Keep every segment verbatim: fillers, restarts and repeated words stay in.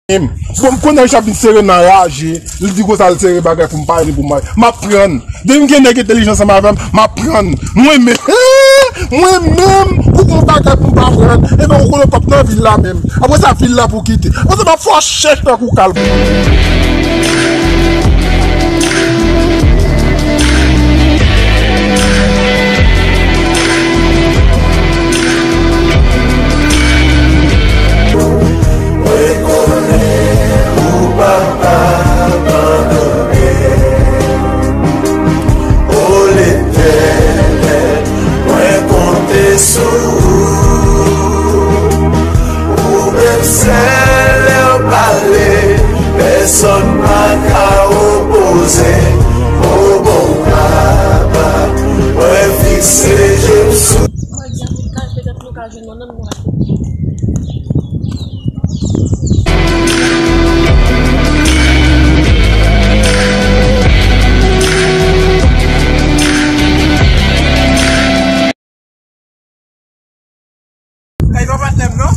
Bon, m konnen Richard vin sere nan raje, li di konsa l sere bagay pou m pa vini pou m pa. M ap prann. Depi m gen nèg entèlijan ansanm avè m, m ap prann. Mwen menm, mwen menm, pou gon bagay pou m pa prann. Ebyen, ou konnen w p ap nan vil la menm. Apre sa, vil la pou kite. Apre sa, m ap fè w chèch tankou kalbou. Mwen konnen ou p ap abandone. O Letènèl, mwen konte sou ou. Ou menm sèl lè w pale, pèsonn pa ka opoze. O bon Papa, mwen fikse je m sou. Mwen di anpil kal, petèt nou ka jwenn yon nonm nou achte. Kay pa patnè m non.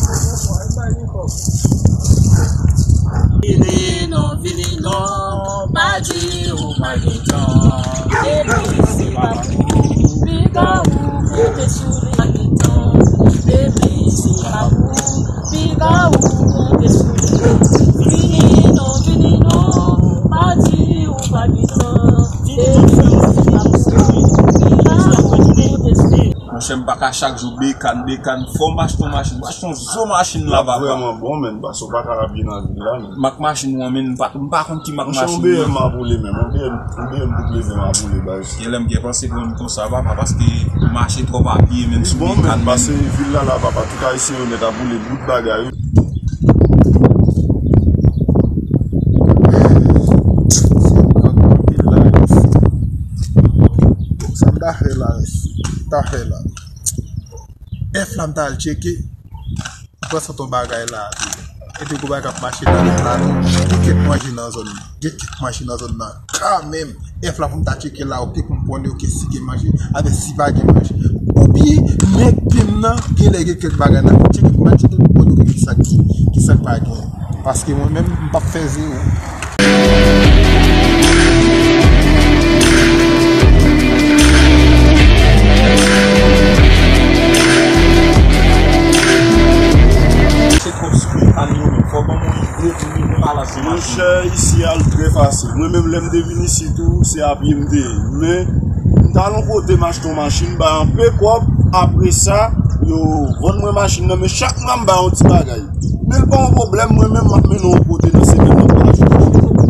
Vini non, vini non, pa di ou pa gen tan. Depi se pa pou, piga ou konte sou li pa gen tan. Depi se pa pou, piga ou konte sou li. Vini non, vini non, pa di ou pa gen tan. Depi se pa pou, piga ou konte sou li. Monchè, m pa ka chak jou bekann, bekann. Fò m achte yon machin. M achte yon zo machin la, papa. Vrèman bon, men, paske w pa ka ap gen nan vil la, men. Mak machin ou an, men, m pa, m pa konn ki mak machin ou an. Monchè, yon B M a boule, men. Yon B M, yon B M W a boule, baz. Gen lè m gen panse pran yon konsa, papa, paske mache twòp a pye, menm sou bekann, men. Paske vil la, la, papa, tout Ayisyen yo nèt ap boule bout bagay. Sa m ta fè la, mèsi. Ta fè la. Èf la m ta al tcheke. M pran sot yon bagay la tou. Epi gwo bagay k ap mache nan lèt la tou. Gen kèk manje nan zòn nan. Gen kèk manje nan zòn nan. Kanmenm. Èf la pou m ta tcheke la, oke, pou m konnen, oke, si gen manje, avèk si pa gen manje. Oubyen, nèg pye m nan, gen lè gen kèk bagay nan, tcheke pou m al tcheke pou m konnen, oke, kisa ki, kisa k pa gen. Paske mwen menm, m p ap fè zewo. Monchè, isi a l trè fasil. Mwen menm, lè m te vin isi tou, se a pye m te ye. Men, m t al yon kote, m achte yon machin, bay anpe kòb. Apre sa, yo vann mwen machin nan, men chak mwa m bay yon ti bagay. Men l pa yon pwoblèm, mwen menm m ap mennen w yon kote nan semèn nan pou achte.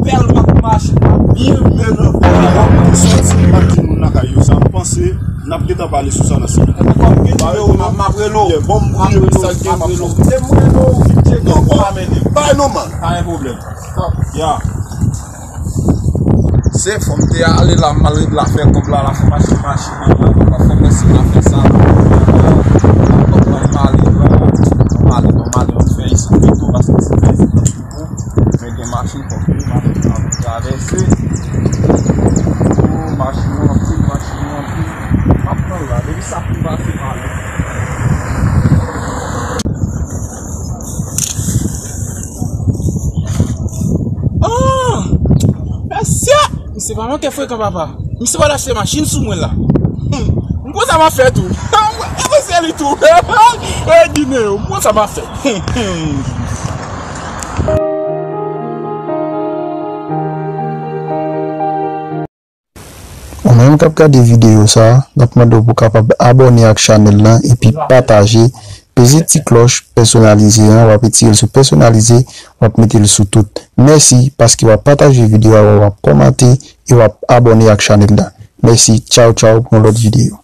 Bèl mak machin nan, byen bèl nan bèl la. M sòti, m ap di moun lakay yo sa m panse, n ap gentan pale sou sa nan semèn. Ebyen, kòm gen nimewo m, m ap rele w. Bon, m ap rele w, m ap rele w. Se m rele w, vin tcheke w, m ap mennen. Bay non, man. Pa gen pwoblèm. Ya. Se fò m te ale la, m al regle afè kòb la, la fè machin, machin nan la, papa fè mèsi m a fè sa. Kòb la, m ale la, m ale, m ale, m fè isit pito, paske se fè isit pito. Men gen machin kòb, wi, machin nan ap travèse. O, machin nan anpil, machin nan anpil. M ap pran la, depi sa fin pase, m ale. Ah! Mesye! Misye pa manke frekan, papa. Misye pral achte machin sou mwen la. Hmm. M konn sa m ap fè tou. E se li tou. E Guinéen, m konn sa m ap fè. Hmm, hmm. Ou menm k ap gade videyo sa a, n ap mande w pou w kapab abòne ak chanèl lan epi pataje, peze ti klòch pèsonalize an, w ap retire l sou pèsonalize, w ap mete l sou tout. Mèsi paske w ap pataje videyo a, w ap kòmante e w ap abòne ak chanèl lan. Mèsi, tchaw tchaw, pou yon lòt videyo.